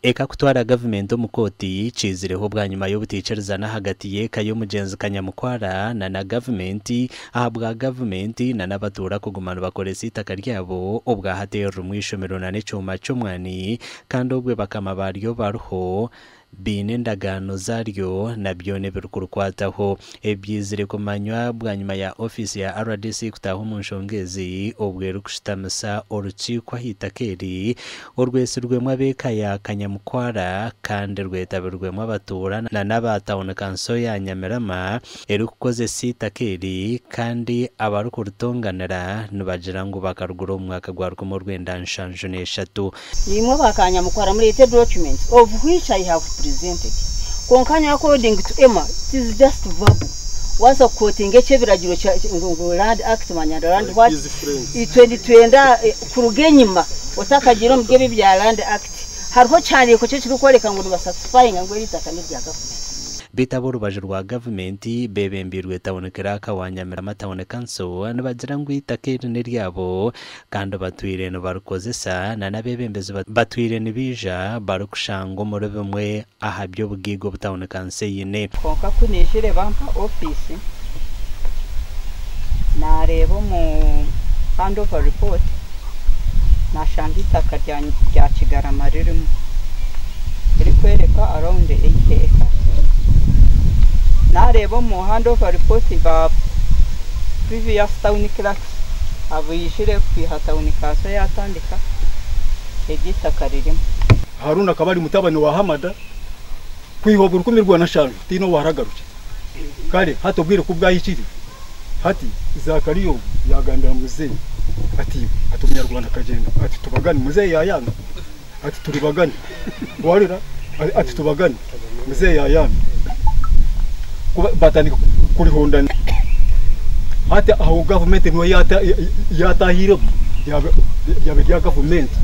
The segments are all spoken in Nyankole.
Eka kutwara gavumenti omu kooti kiizireho bwanyima y'obutaikirizana ahagati y'eka y'omugyenzi Kanyamukwara na na gavumenti ahabwa gavumenti na n'abatuura kuguma nibakoresa eitaka ryabo obwahati eririmu eishomero na n'ekyoma ky'omwani kandi obwe bakama baryo bariho Baine endagaano zaaryo na byona ebirikurikwataho. Ebi byizire kumanywa bwanyima ya ofiisi ya rdc kutaaha omu nshonga ezi obwo erikushutamisa orukiiko aha itaka eri orwetsirwemu ab'eka ya Kanyamukwara kandi rwetabirwemu abatuura na n'aba tauni kanso ya Nyamirama erikukozesa eitaka eri kandi abarikuritonganira nibagira ngu bakarigura omu mwaka gwa 1973. Nimwe ba Kanyamukwara mureete documents of which I have presented kwonka nyowe according to Emma it is just verbal waaza ku quotinga eky'ebiragiro kya ngu land act manya land what itwe nitwenda kuruga enyima otakagiire omuri ebi ebya land act hariho ekihandiiko ki ekirikworeka ngu niba satisfyinga ngu eri eitaka n'erya government. Beitu ab'orubaju rwa gavumenti beebembeirwe Town Clerk wa Nyamirama Town Council nibagira ngu eitaka eri n'eryabo Kandi batwire nibarikozesa na n'abeebembezi batwire nibaija barikushangwa omuri bimwe aha by'obugaiga obu tauni kanso eine. Kwonka ku naijire bampa ofiisi, naareeba omu hand over report naashanga eitaka rya Kigarama ririmu ririkworeka around 80 acres. Naareeba omu hand over report ba previous town clerks Abaijire kwiha tauni kanso yatandika eryo itaka ririmu. Haruna akaba ari mutabani wa Hamada, kwiha obwo 1700 tihaine owaaragarukire. Kare hati obwire ku bwahikire, hati Zaakariya ogwo yaagambira muzeeyi ati, Iwe, ati Omunyarwanda akagyenda ati tubagane, muzeeyi yaayanga ati turibagane, wahurira? Ati tubagane, muzeeyi yaayanga. Ku batandika kurihondana, hati aho gavumenti niyo yaatahiremu ryaba erya gavumenti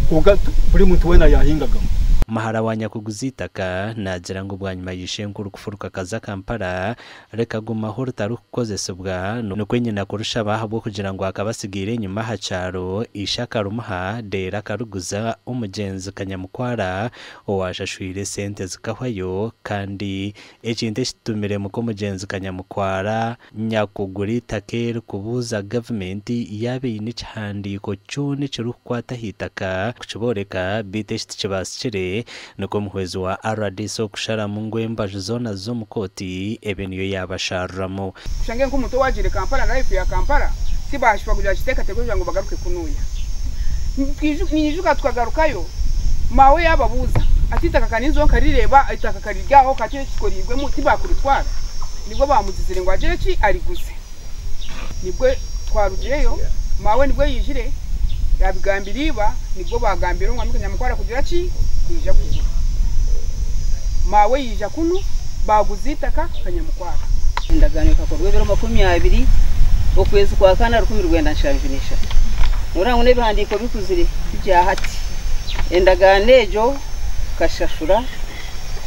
kwonka buri muntu weena yaahingagamu. Muhara wa nyakuguza eitaka naagira ngu bwanyima ya ishenkuru kufuruka akaza Kampala, rikagumaho ritarikukozesibwa nikwo nyina kurishaba ahabw'okugira ngu akaba atsigaire enyima aha kyaro, ishe akarumuha reero akariguza omugyenzi Kanyamukwara owaashashwire esente zikahwayo kandi ekintu ekitumire muka omugyenzi Kanyamukwara nyakugura eitaka eri kubuuza gavumenti yaaba eine ekihandiiko kyona ekirikukwata aha itaka kukibooreka beitu eki tikibaasikire. Nikwo omuhwezi wa rdc okusharamu ngu embaju zoona z'omu kooti ebe niyo yaabasharuramu. Kushange nk'omuntu owagiire Kampala na life ya Kampala tibashuba kugira kiteekateeko kugira ngu bagaruke kunuya. Ninyijuka tukagarukayo maawe yaababuuza ati eitaka ka ninzaho nkarireeba eitaka ka riri aho ka tihaine ekikoreirwemu tibakuritwara? Nibwo baamugizire ngu agire ki ariguze. Nibwo twarugireyo maawe nibwo yaijire yaabigambira iba nibwo baagambira omwami Kanyamukwara kugira ki kwija kugura. Maawe yaija kunu baaguza eitaka Kanyamukwara. Endagaano ekakorwa ebiro 20 okwezi kwa kana 1973. Noreeba ngu n'ebihandiiko bikuzire ti bya hati. Endagaano egyo tukashashura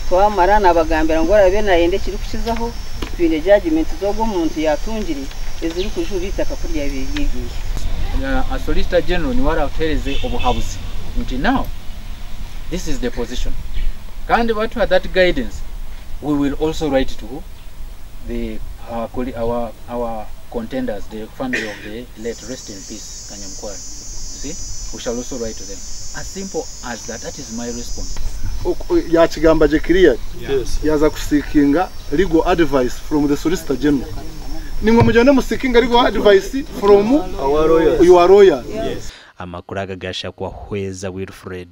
twamara nabagambira ngu oraabe nayenda ekirikukizaho twine judgement z'ogwo omuntu yaatungire ezirikujurira eitaka ku ryabaire riri erye. Solicitor General niwe aratuhereze obuhabuzi nti now this is the position kandi batuha that guidance we will also write to the our, our, our contenders the family of the late rest in peace Kanyamukwara see we shall also write to them as simple as that that is my response. Yakigamba gye clearly yaaza kuseekinga legal advice from the solicitor general. Nimwe mugyende museekinge legal advice from your lawyers. Amakuru aga gashakwa Hweza Wilfred.